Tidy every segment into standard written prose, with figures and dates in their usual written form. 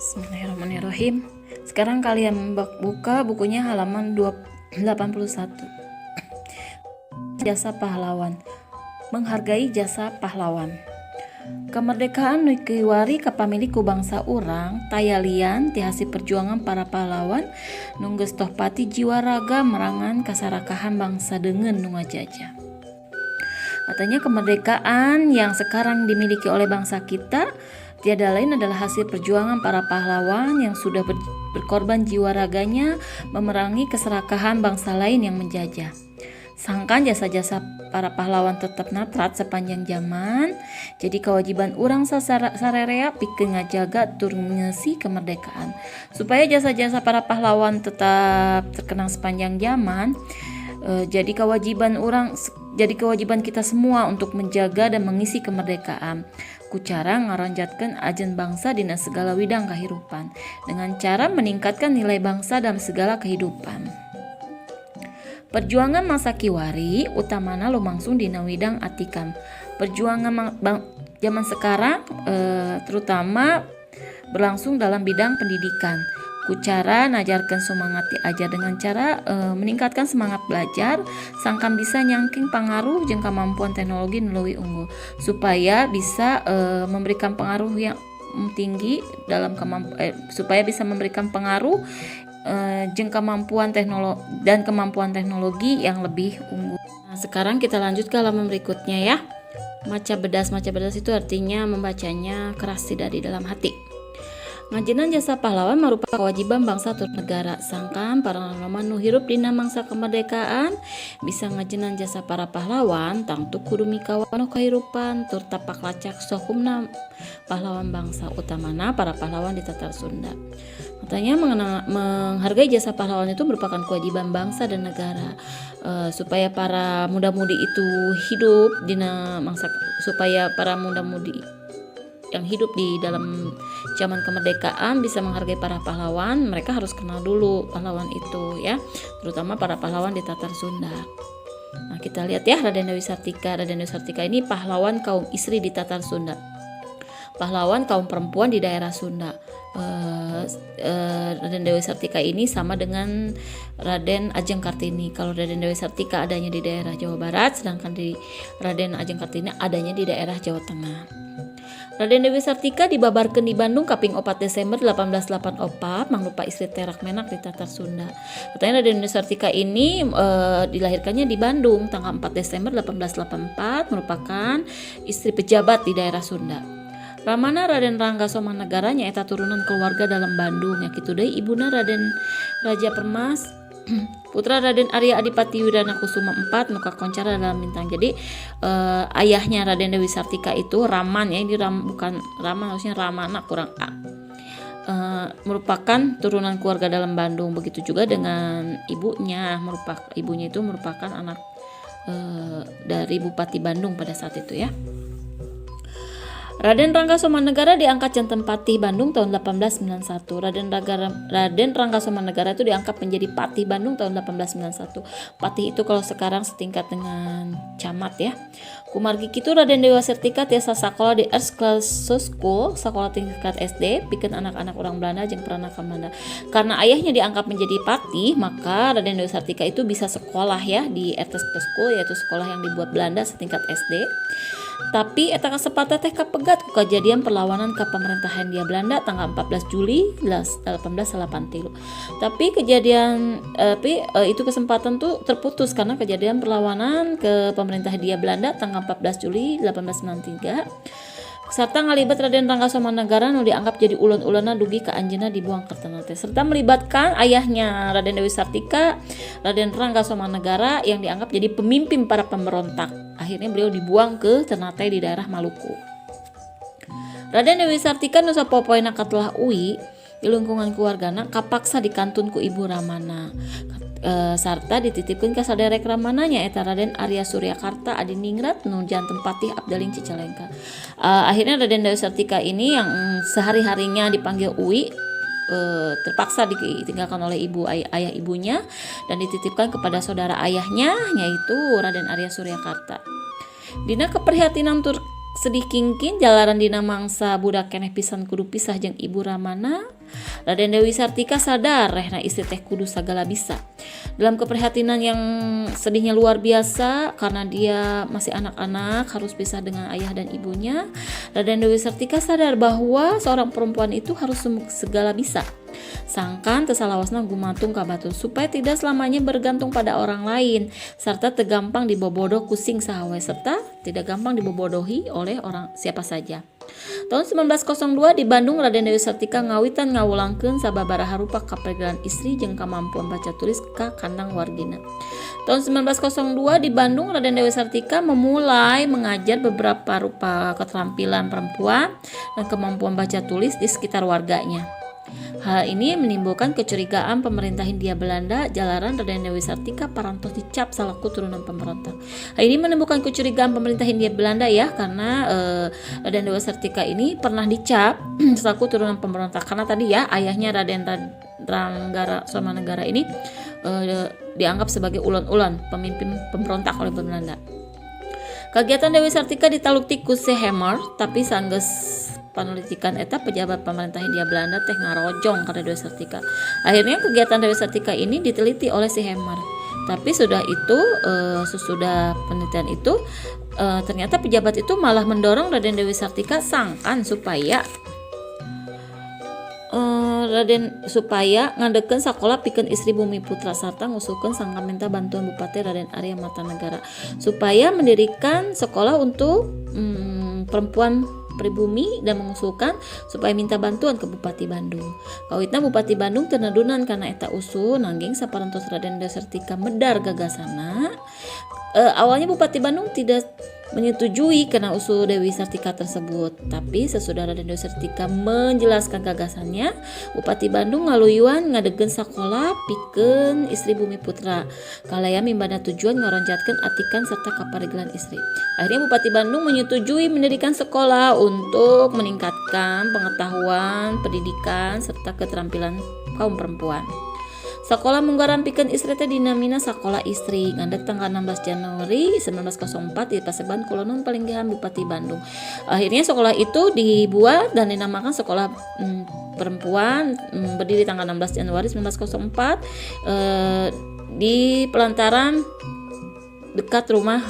Bismillahirrahmanirrahim. Sekarang kalian buka bukunya halaman 81. Jasa pahlawan. Menghargai jasa pahlawan. Kemerdekaan nu kiwari kapamilik ku bangsa urang taya lian ti hasil perjuangan para pahlawan nu geus tohpati jiwa raga merangan kasarakahan bangsa deungeun nu ngajajah. Katanya, kemerdekaan yang sekarang dimiliki oleh bangsa kita tiada lain adalah hasil perjuangan para pahlawan yang sudah berkorban jiwa raganya memerangi keserakahan bangsa lain yang menjajah. Sangkan jasa-jasa para pahlawan tetap natrat sepanjang zaman, jadi kewajiban urang sarerea pikeun ngajaga tur ngeusi kemerdekaan. Supaya jasa-jasa para pahlawan tetap terkenang sepanjang zaman, jadi kewajiban urang, jadi kewajiban kita semua untuk menjaga dan mengisi kemerdekaan. Ku cara ngaronjatkeun ajen bangsa dina segala widang kehidupan dengan cara meningkatkan nilai bangsa dalam segala kehidupan. Perjuangan masa kiwari utamana lumangsung dina widang atikan. Perjuangan zaman sekarang terutama berlangsung dalam bidang pendidikan. Ku cara najarkeun semangat diajar dengan cara meningkatkan semangat belajar sangkan bisa nyangking pangaruh jeung kemampuan teknologi nu leuwih unggul, supaya bisa memberikan pengaruh yang tinggi dalam supaya bisa memberikan pengaruh jeung kemampuan teknologi dan kemampuan teknologi yang lebih unggul. Nah, sekarang kita lanjut ke halaman berikutnya ya. Maca bedas, maca bedas itu artinya membacanya keras, tidak di dalam hati. Ngajenan jasa pahlawan merupakan kewajiban bangsa tur negara. Sangkan para nonoman nu hirup dina mangsa kemerdekaan bisa ngajenan jasa para pahlawan, tangtu kudu mikawanoh kahirupan tur tapak lacak sakumna pahlawan bangsa, utamana para pahlawan di Tatar Sunda. Katanya menghargai jasa pahlawan itu merupakan kewajiban bangsa dan negara, supaya para muda-mudi itu hidup dina mangsa, supaya para muda-mudi yang hidup di dalam zaman kemerdekaan bisa menghargai para pahlawan, mereka harus kenal dulu pahlawan itu ya, terutama para pahlawan di Tatar Sunda. Nah, kita lihat ya, Raden Dewi Sartika. Raden Dewi Sartika ini pahlawan kaum istri di Tatar Sunda. Pahlawan kaum perempuan di daerah Sunda. Raden Dewi Sartika ini sama dengan Raden Ajeng Kartini. Kalau Raden Dewi Sartika adanya di daerah Jawa Barat, sedangkan di Raden Ajeng Kartini adanya di daerah Jawa Tengah. Raden Dewi Sartika dibabarkeun di Bandung kaping 4 Desember 1884 mangrupa istri terak menak di Tatar Sunda. Katanya Raden Dewi Sartika ini dilahirkannya di Bandung tanggal 4 Desember 1884, merupakan istri pejabat di daerah Sunda. Ramana Raden Rangga Somanegara nyaeta turunan keluarga dalem Bandung, nya kitu deui ibuna Raden Raja Permas, putra Raden Arya Adipati Wirana Kusuma IV nu kakoncara dalem bintang. Jadi ayahnya Raden Dewi Sartika itu Raman ya, ini Ram, bukan Raman, harusnya Ramana, kurang A. Merupakan turunan keluarga dalem Bandung. Begitu juga dengan ibunya, merupakan ibunya itu merupakan anak dari Bupati Bandung pada saat itu ya. Raden Rangga Somanegara diangkat janten Patih Bandung tahun 1891. Raden Rangga Somanegara itu diangkat menjadi Patih Bandung tahun 1891. Patih itu kalau sekarang setingkat dengan camat ya. Kumargi kitu, Raden Dewi Sartika tiasa sakola di Eerste Klasse School, sekolah tingkat SD, pikeun anak-anak orang Belanda jeung peranakan Belanda. Karena ayahnya diangkat menjadi patih, maka Raden Dewi Sartika itu bisa sekolah ya di Eerste Klasse School, yaitu sekolah yang dibuat Belanda setingkat SD. Tapi eta kasempatan teh kapegat ku kejadian perlawanan ke pemerintahan Hindia Belanda tanggal 14 Juli 1883. Tapi kejadian tapi itu kesempatan tuh terputus karena kejadian perlawanan ke pemerintah Hindia Belanda tanggal 14 Juli 1893 serta ngalibat Raden Rangga Somanegara nu dianggap jadi ulun-ulunna dugi ka anjeunna dibuang ke Ternate, serta melibatkan ayahnya Raden Dewi Sartika, Raden Rangga Somanegara, yang dianggap jadi pemimpin para pemberontak. Akhirnya beliau dibuang ke Ternate di daerah Maluku. Raden Dewi Sartika nu sapopoena katelah Uwi di lingkungan keluargana kapaksa dikantun ku ibu Ramana sarta dititipkeun ka saderek Ramana, nyaeta Raden Arya Suryakarta Adiningrat nu janten Patih Abdaling Cicalengka. Akhirnya Raden Dewi Sartika ini yang sehari-harinya dipanggil Uwi terpaksa ditinggalkan oleh ibu ayah ibunya dan dititipkan kepada saudara ayahnya, yaitu Raden Arya Suryakarta. Dina keprihatinan tur Sedih kingkin jalaran dina mangsa budak keneh pisan kudu pisah jeung ibu ramana. Raden Dewi Sartika sadar rehna istri teh kudu sagala bisa. Dalam keprihatinan yang sedihnya luar biasa karena dia masih anak-anak harus pisah dengan ayah dan ibunya, Raden Dewi Sartika sadar bahwa seorang perempuan itu harus segala bisa. Sangkan teu salawasna gumantung ka batur, supaya tidak selamanya bergantung pada orang lain serta teu gampang dibobodoh ku sing saha wae, serta tidak gampang dibobodohi oleh orang siapa saja. Tahun 1902 di Bandung, Raden Dewi Sartika ngawitan ngawulangkeun sababaraha rupa kaprigelan istri jeung kamampuan baca tulis ka kandang wargina. Tahun 1902 di Bandung, Raden Dewi Sartika memulai mengajar beberapa rupa keterampilan perempuan dan kemampuan baca tulis di sekitar warganya. Hal ini menimbulkan kecurigaan pemerintah Hindia Belanda jalaran Raden Dewi Sartika parantos dicap salaku turunan pemberontak. Hal ini menimbulkan kecurigaan pemerintah Hindia Belanda ya, karena Raden Dewi Sartika ini pernah dicap selaku turunan pemberontak karena tadi ya ayahnya Raden Ranggara Somanegara ini dianggap sebagai ulon-ulon pemimpin pemberontak oleh Belanda. Kegiatan Dewi Sartika ditalukti ku si Hammer, tapi sanggeus panelitikan eta pejabat pemerintah Hindia Belanda teh ngarojong karena Dewi Sartika. Akhirnya kegiatan Dewi Sartika ini diteliti oleh si Hammer. Tapi sudah itu, sesudah penelitian itu, ternyata pejabat itu malah mendorong Raden Dewi Sartika sangkan supaya Raden supaya ngadegkeun sakola pikeun istri Bumi Putra sarta ngusulkeun sangkan minta bantuan Bupati Raden Arya Martanegara supaya mendirikan sekolah untuk perempuan pribumi dan mengusulkan supaya minta bantuan ke Bupati Bandung. Kawitna Bupati Bandung teu nedunan kana eta usul, nanging saparantos Raden Dewi Sartika medar gagasana. Awalnya Bupati Bandung tidak menyetujui karena usul Dewi Sartika tersebut. Tapi sesudah Raden Dewi Sartika menjelaskan gagasannya, Bupati Bandung ngaluyuan ngadegkeun sakola pikeun istri Bumi Putra. Kalayan mimbana tujuan ngaronjatkeun atikan serta kaparigelan istri. Akhirnya Bupati Bandung menyetujui mendirikan sekolah untuk meningkatkan pengetahuan, pendidikan, serta keterampilan kaum perempuan. Sekolah munggaran pikeun istri teh dinamina Sekolah Istri, ngandeg tanggal 16 Januari 1904 di Paseban Kulonan Palinggihan Bupati Bandung. Akhirnya sekolah itu dibuat dan dinamakan sekolah perempuan, berdiri tanggal 16 Januari 1904 di pelantaran dekat rumah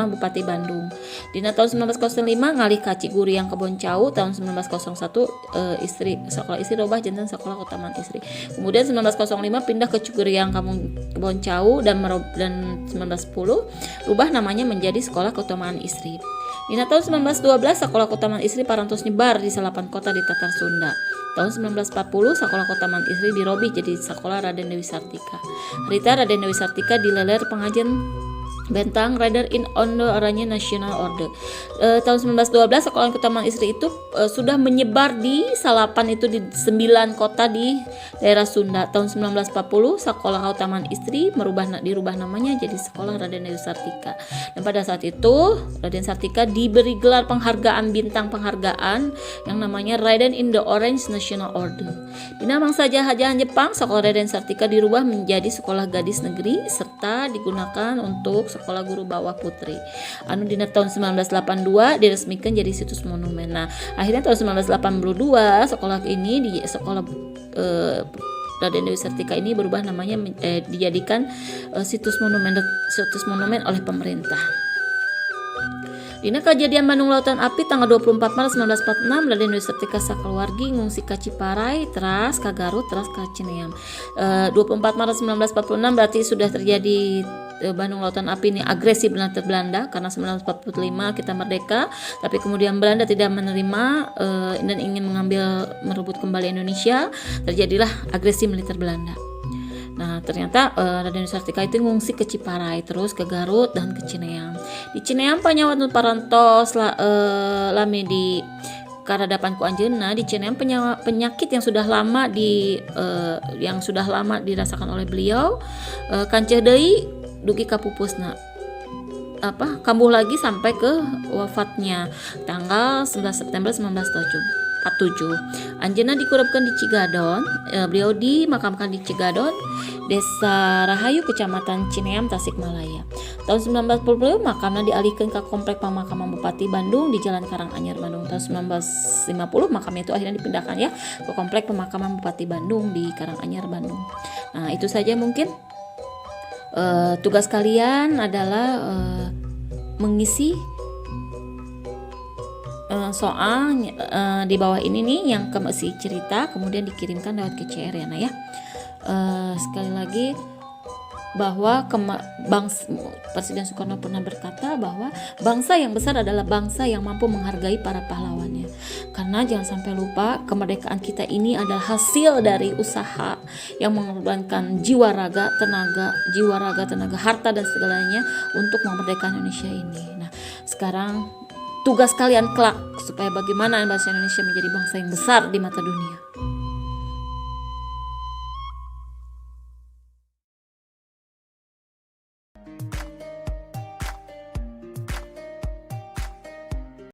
Bupati Bandung. Dina tahun 1905 ngalih ka Ciguriang Kebon Cau. Tahun 1901 istri sekolah istri robah janten Sekolah Keutamaan Istri. Kemudian 1905 pindah ke Ciguriang Kampung Kebon Cau dan 1910 rubah namanya menjadi Sekolah Keutamaan Istri. Dina tahun 1912 Sekolah Keutamaan Istri parantos nyebar di salapan kota di Tatar Sunda. Tahun 1940 Sekolah Keutamaan Istri dirobih jadi Sekolah Raden Dewi Sartika. Harita Raden Dewi Sartika dileler pengajian bentang Rider in on the Oranje National Order. Tahun 1912 Sekolah Keutamaan Istri itu sudah menyebar di salapan itu di 9 kota di daerah Sunda. Tahun 1940 Sekolah Keutamaan Istri dirubah namanya jadi Sekolah Raden Dewi Sartika. Dan pada saat itu Raden Sartika diberi gelar penghargaan, bintang penghargaan yang namanya Raden in the Orange National Order. Dina mangsa jajahan Jepang, Sekolah Raden Sartika dirubah menjadi Sekolah Gadis Negeri serta digunakan untuk sekolah guru bawah putri. Anu dina tahun 1982 diresmikan jadi situs monumen. Nah, akhirnya tahun 1982 sekolah ini di sekolah Raden Dewi Sartika ini berubah namanya, dijadikan situs monumen oleh pemerintah. Dina kejadian Bandung Lautan Api tanggal 24 Maret 1946, Raden Dewi Sartika sakeluargi ngungsi ka Ciparay, teras ka Garut, teras ka Cineam. 24 Maret 1946 berarti sudah terjadi Bandung Lautan Api ini, agresi Belanda Belanda karena 1945 kita merdeka, tapi kemudian Belanda tidak menerima dan ingin mengambil, merebut kembali Indonesia, terjadilah agresi militer Belanda. Nah, ternyata Raden Sartika itu ngungsi ke Ciparay, terus ke Garut dan ke Cineam. Di Cineam panyawat nu parantos lami di karadapan ku anjeunna di Cineam, penyakit yang sudah lama dirasakan oleh beliau kanceuh deui dugi ka pupusna, apa, kambuh lagi sampai ke wafatnya tanggal 11 September 19 1947. Anjeunna dikurebkeun di Cigadon, beliau dimakamkan di Cigadon, Desa Rahayu, Kecamatan Cineam, Tasikmalaya. Tahun 1940 makamna dialihkan ke Komplek Pemakaman Bupati Bandung di Jalan Karanganyar, Bandung. Tahun 1950 makamnya itu akhirnya dipindahkan ya ke Komplek Pemakaman Bupati Bandung di Karanganyar, Bandung. Nah, itu saja mungkin tugas kalian adalah mengisi soal di bawah ini nih yang isi cerita, kemudian dikirimkan lewat KCR ya, nah ya. Sekali lagi bahwa Presiden Soekarno pernah berkata bahwa bangsa yang besar adalah bangsa yang mampu menghargai para pahlawannya. Karena jangan sampai lupa, kemerdekaan kita ini adalah hasil dari usaha yang mengorbankan jiwa raga, tenaga, jiwa raga, tenaga, harta, dan segalanya untuk memerdekakan Indonesia ini. Nah, sekarang tugas kalian kelak supaya bagaimana bangsa Indonesia menjadi bangsa yang besar di mata dunia.